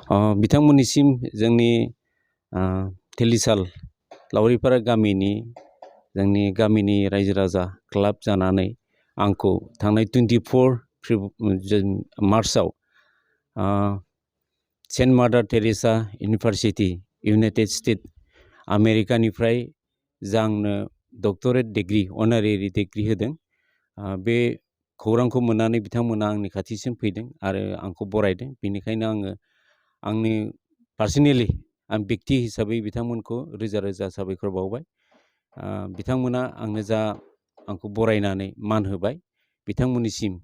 बिथांमोननिसिम जोंनि तेलिसाल लावरिपारा गामिनि जोंनि गामिनि रायजो राजा क्लाब जानानै आंखौ थांनाय 24 मार्चआव सेन्ट मादार टेरेसा इउनिभारसिटि इउनाइटेड स्टेट आमेरिकानिफ्राय आंनो डक्टरेट डिग्री अनारेरि डिग्री होदों। बे खौरांखौ मोननानै बिथांमोना आंनि खाथिसिम फैदों आरो आंखौ बरायदों। बेनिखायनो आङो आंनि पार्सनेलि आं व्यक्ति हिसाबै बिथांमोनखौ रोजा रोजा साबायखर बावबाय। बिथांमोना आंनो आंखौ बरायनानै मान होबाय। बिथांमोननिसिम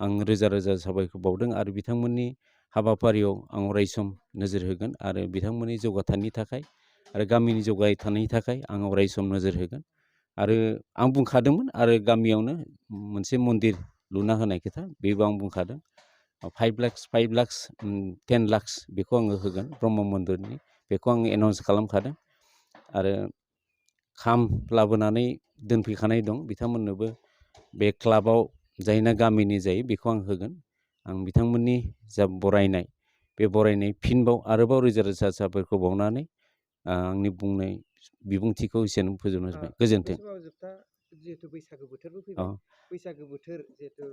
आं रोजा रोजा साबायखर बावदों आरो बिथांमोननि हाबाफारियाव आं अरायसम नोजोर होगोन आरो बिथांमोननि जौगाथायनि थाखाय आरो गामिनि जौगाथायनि थाखाय आं अरायसम नोजोर होगोन। आरो आं बुंखादोंमोन आरो गामियावनो मोनसे मन्दिर लुना होनाय खोथा बेबो आं बुंखादों। 5 लाख 10 लाख बेखौ आङो होगोन ब्रह्म मन्दिरनि, बेखौ आं एनाउन्स खालामखादों। आरो खाम लाबोनानै दोनफैखानाय दं बिथांमोननोबो बे क्लाबाव जायना गामिनि जायो बेखौ आं होगोन। आं बिथांमोननि जा बरायनाय बे बरायनाय फिनबाव आरोबाव रोजा रोजा साबायखर बावनानै आंनि बुंनाय बिबुंथिखौ एसेयावनो फोजोबनाय जाबाय। गोजोन्थों। जिहेतु बैसागो बोथोरबो फैबाय, बैसागो बोथोर जिहेतु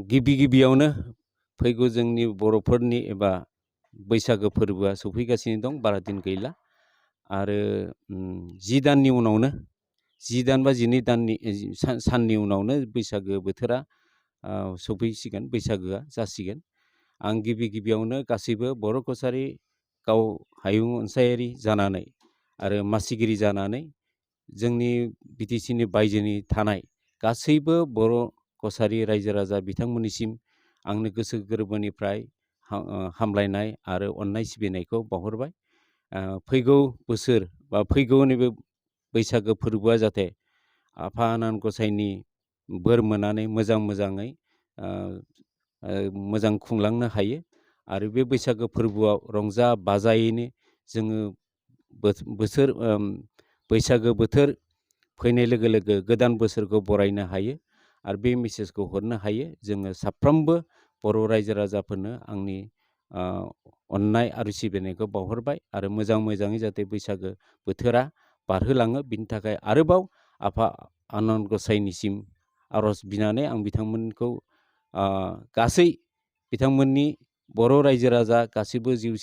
गिबियावनो फैगौ जोंनि बर'फोरनि एबा बैसागो फोरबोआ सफैगासिनो दं, बारा दिन गैला। आरो 10 दाननि उनावनो 10 दान बा 12 दाननि साननि उनावनो बैसागो बोथोरा सफैसिगोन, बैसागोआ जासिगोन। आं गिबियावनो गासैबो बर' कसारि गाव हायुं अनसायारि जानानै आरो मासिगिरि जानानै जोंनि बिटिसिनि बायजोनि थानाय गासैबो बर' कसारि रायजो राजा बिथांमोननिसिम आंनि गोसो गोरबोनिफ्राय हामलायनाय आरो अननाय सिबिनायखौ बावहरबाय। फैगौ बोसोर बा फैगौ नैबे बैसागो फोरबोआ जाहाथे आफा आनान गसाइनि बोर मोननानै मोजाङै मोजां खुंलांनो हायो। आरो बे बैसागो फोरबोआव रंजा बाजायैनो जोङो बैसागो बोथोर फैनाय लोगो लोगो गोदान बोसोरखौ बरायनो हायो आरो बे मेसेजखौ हरनो हायो। जोङो साफ्रोमबो बर' रायजो राजाफोरनो आंनि अननाय आरो सिबिनायखौ बावहरबाय आरो मोजाङै जाहाथे बैसागो बोथोरा बारहोलाङो बिनि थाखाय आरोबाव आफा आनान गसाइनिसिम आर'ज बिनानै आं बिथांमोनखौ गासै बिथांमोननि बर' रायजो राजा गासैबो जिउ